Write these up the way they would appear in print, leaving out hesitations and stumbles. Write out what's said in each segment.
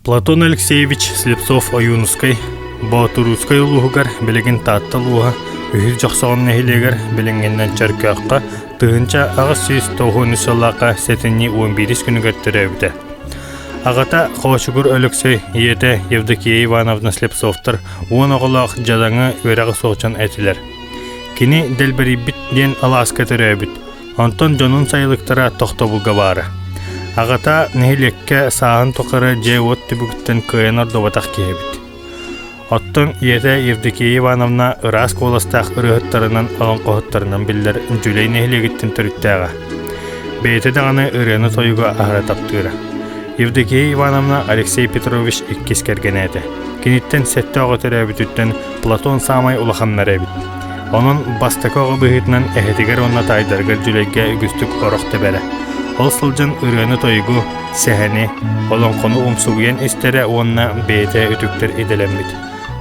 Платон Алексеевич Слепцов-Ойуунускай Боотуруускай улууһугар билигин Таатта улууһа Үһүс Дьохсоҕон нэһилиэгэр билиҥҥинэн Чөркөөххө 1893 сыллаахха сэтинньи 11 күнүгэр төрөөбүтэ. Аҕата Хоочугур Өлөксөй, ийэтэ Евдокия Ивановна Слепцовтар 10 оҕолоох дьадаҥы үөрэҕэ суох дьон этилэр. Кини Дэлбэрийбит диэн алааска төрөөбүт, Онтон дьонун сайылыктара тохтобулга баара. Аҕата нэһилиэккэ сааһын тухары дьиэ-уот түбүгүттэн кыайан ордубатах киһи эбит. Оттон ийэтэ Евдокия Ивановна ыраас куоластаах ырыаһыттарынан, олоҥхоһуттарынан биллэр Дьүлэй нэһилиэгиттэн төрүттээҕэ. Бэйэтэ даҕаны ырыаны-тойугу аһара таптыыра. Евдокия Ивановна Алексей Петрович иккис кэргэнэ этэ. Киниттэн сэттэ оҕо төрөөбүтүттэн Платон саамай улаханнара эбит. Онон бастакы оҕо быһыытынан эһэтигэр уонна таайдарыгар Дьүлэйгэ үгүстүк орох тэбэрэ. Ол сылдьан ырыаны-тойугу, сэһэни, олоҥхону умсугуйан истэрэ уонна бэйэтэ үтүктэр идэлэммит.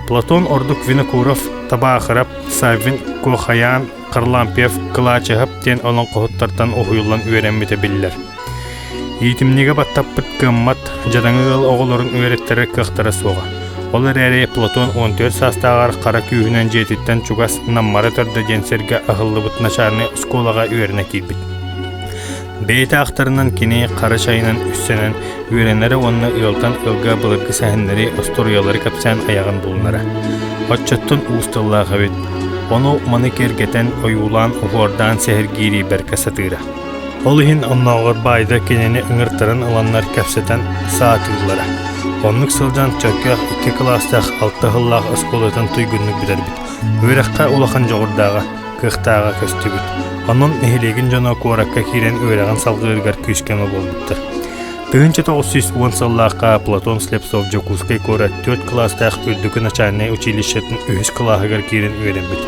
Платон ордук Винокуров, Табаахырап, Саввин, Куохайаан, Харлампьев, Кылаачыһап диэн олоҥхоһуттартан уһуйуллан үөрэммитэ биллэр. Иитимньигэ баттаппыт кыаммат, дьадаҥы ыал оҕолорун үөрэттэрэр кыахтара суоҕа. Ол эрээри Платон 14 саастааҕар хара күүһүнэн дьиэтиттэн чугас Наммара төрдө диэн сиргэ аһыллыбыт начальнай оскуолаҕа үөрэнэ киирбит. Бэйэтэ ахтарынан кини хара чайынан үссэнэн үөрэнэрэ уонна ыалтан ыалга былыргы сэһэннэри, остуоруйалары кэпсээн айаҕын булунара. Оччоттон уус тыллаах эбит. Ону маны киэргэтэн, ойуулаан, уһуордаан сэһэргиири бэркэ сатыыра. Ол иһин оннооҕор баайдар кинини ыҥыртаран ыланнар кэпсэтэн саатыыллара. Оннук сылдьан Чөркөөх икки кылаастаах алта сыллаах оскуолатын туйгуннук бүтэрбит. Үөрэххэ улахан дьоҕурдааҕа, кыахтааҕа көстүбүт. Онон нэһилиэгин дьоно куоракка киирэн үөрэҕин салҕыырыгар күүс-көмө буолбуттар. 1910 сыллаахха Платон Слепцов Дьокуускай куорат түөрт кылаастаах үрдүкү начальнай училищетын үһүс кылааһыгар киирэн үөрэммит.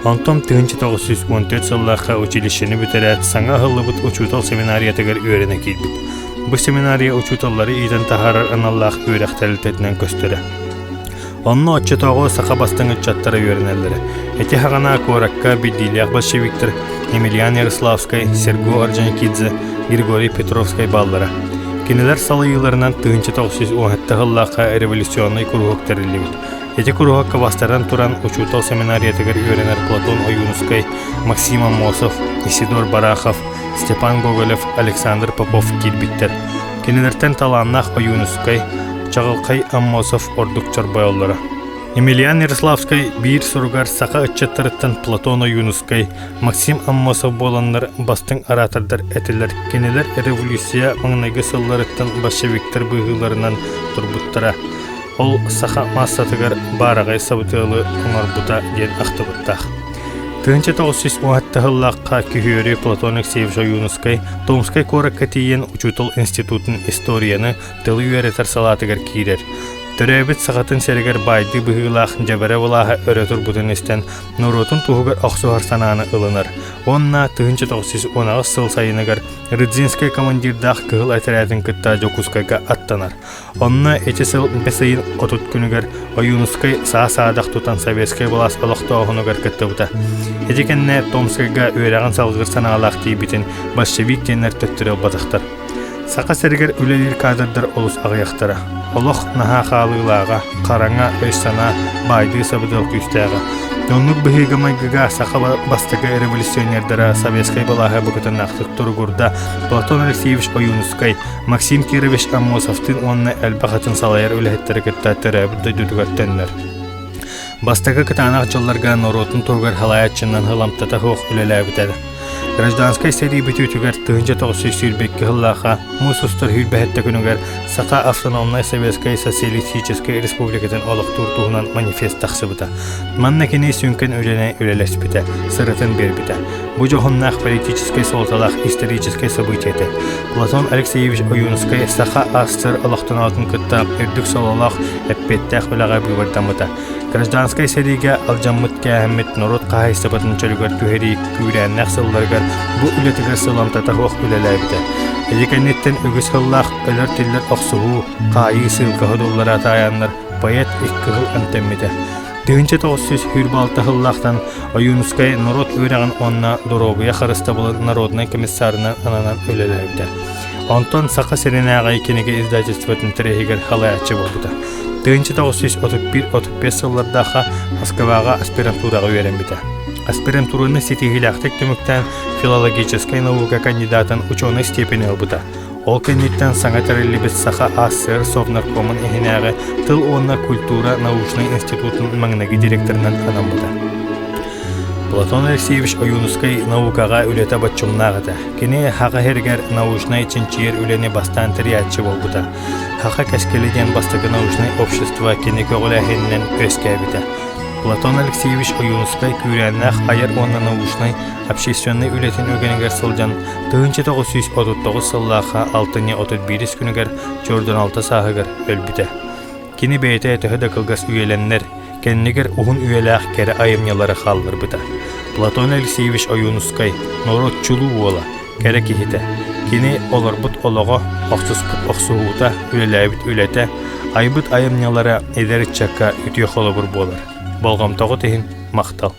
Онтон 1914 сыллаахха училищены бүтэрээт, саҥа аһыллыбыт учуутал семинариятыгар үөрэнэ киирбит. Бу семинария учууталлары иитэн таһаарар аналлаах үөрэх тэрилтэтинэн көстөрө. Онно оччотооҕу саха бастыҥ ыччаттара үөрэнэллэрэ. Ити саҕана куоракка биллиилээх большевиктар Емельян Ярославскай, Серго Орджоникидзе, Григорий Петровскай бааллара. Кинилэр салайыыларынан 1917 сыллаахха революционнай куруһуок тэриллибит. Ити куруһуокка бастаран туран учуутал семинариятыгар үөрэнэр Платон Ойуунускай, Максим Аммосов, Исидор Барахов, Степан Гоголев, Александр Попов киирбиттэр. Кинилэртэн талааннаах Ойуунускай, Чаҕылхай Аммосов ордук чорбойоллоро. Емельян Ярославскай биир суругар саха ыччаттарыттан Платон Ойуунускай, Максим Аммосов буоланнар бастыҥ оратордар этилэр. Кинилэр революция маҥнайгы сылларыттан большевиктар быыһыыларынан турбуттара. Ол саха маассатыгар баараҕай сабыдыалы оҥорбута диэн ахтыбыттаах. 1917 сыллаахха күһүөрү Платон Алексеевич Ойуунускай Томскай куоракка тиийэн учуутал институтун историяны, тылы үөрэтэр салаатыгар киирэр. Төрөөбүт сахатын сиригэр баайдыы быһыылаах дьэбэрэ былааһа өрө турбутун истэн, норуотун туһугар охсуһар санааны ылынар уонна 1918 сыл сайыныгар Рыдзинскай командирдаах кыһыл этэрээтин кытта Дьокуускайга аттанар. Онно ити сыл бэс ыйын 30 күнүгэр Ойуунускай саа-саадах тутан советскай былаас олохтооһунугар кыттыбыта. Ити кэннэ Томскайга үөрэҕин салгыыр санаалаах тиийбитин большевик диэннэр төттөрү ылбатахтар. Саха сиригэр үлэлиир кадрдар олус аҕыйахтара. Олох наһаа хаалыылааҕа, хараҥа өй-санаа, баайдыы сабыдыал күүстээҕэ. Оннук быһыыга-майгыга саха бастакы революционердара советскай былааһы букатыннаахтык туругурда Платон Алексеевич Ойуунускай, Максим Кирович Аммосовтыын уонна элбэх атын салайар үлэһиттэри кытта төрөөбүт дойдутугар төннөр. Бастакы кытаанах дьылларга норуотун туһугар халаайаччынан ыламтата суох үлэлээбитэ. Гражданскай сэрии бүтүүтүгэр 1922 сыллаахха муус устар сүүрбэһэттэ күнүгэр Саха автономнай Советскай Социалистическай Республикатын олохтуур туһунан манифест тахсыбыта. Манна кини сүҥкэн үлэни үлэлэспитэ, сырытын биэрбитэ. Бу дьоһуннаах политическай суолталаах историческай событие этэ. Платон Алексеевич Ойуунускай Саха АССР олохтоноотун кытта үрдүк сололоох, эппиэттээх үлэҕэ быыбардаммыта. Гражданскай сэриигэ алдьаммыт-кээһэммит норуот хаһаайыстыбатын чөлүгэр түһэрии күүрээннээх сылларыгар бу үлэтигэр сыламтата суох үлэлээбитэ. Ити кэнниттэн үгүс сыллаах өлөр-тиллэр охсуһуу, хаайыы сыылка содуллара таайаннар поэт икки сыл эмтэммитэ. 1926 сыллаахтан Ойуунускай норуот үөрэҕин уонна доруобуйа харыстабылын народнай комиссарынан ананан үлэлээбитэ. Онтон Саха сиринээҕи кинигэ издательствотын треһигэр халайааччы буолбута. 1931-35 сыллардаахха Москваҕа аспирантураҕа үөрэммитэ. Аспирантураны ситиһиилээхтик түмүктээн филологическай наука кандидатын учуонай степени ылбыта. Ол кэнниттэн саҥа тэриллибит Саха АССР Совнаркомун иһинээҕи тыл уонна культура научнай институтун маҥнайгы директорынан анаммыта. Платон Алексеевич Ойуунускай наукаҕа үлэтэ боччумнаах этэ. Кини Саха сиригэр научнай чинчийэр үлэни бастаан тэрийээччи буолбута. Саха кэскилэ диэн бастакы научнай общество кини көҕүлээһининэн үөскээбитэ. Платон Алексеевич Ойуунускай күүрээннээх айар уонна научнай общественнай үлэтин үгэнигэр сылдьан 1939 сыллаахха алтынньы 31 күнүгэр Чордон алта сааһыгар өлбүтэ. Кини бэйэтэ төһө да кылгас үйэлэннэр, кэннигэр уһун үйэлээх кэрэ айымньылары хаалларбыта. Платон Алексеевич Ойуунускай норуот чулуу уола, кэрэ киһитэ. Кини олорбут олоҕо, охсуспут охсуһуута, үлэлээбит үлэтэ, айбыт айымньылара эдэр ыччакка үтүө холобур буолар. Болҕомтоҕут иһин махтал.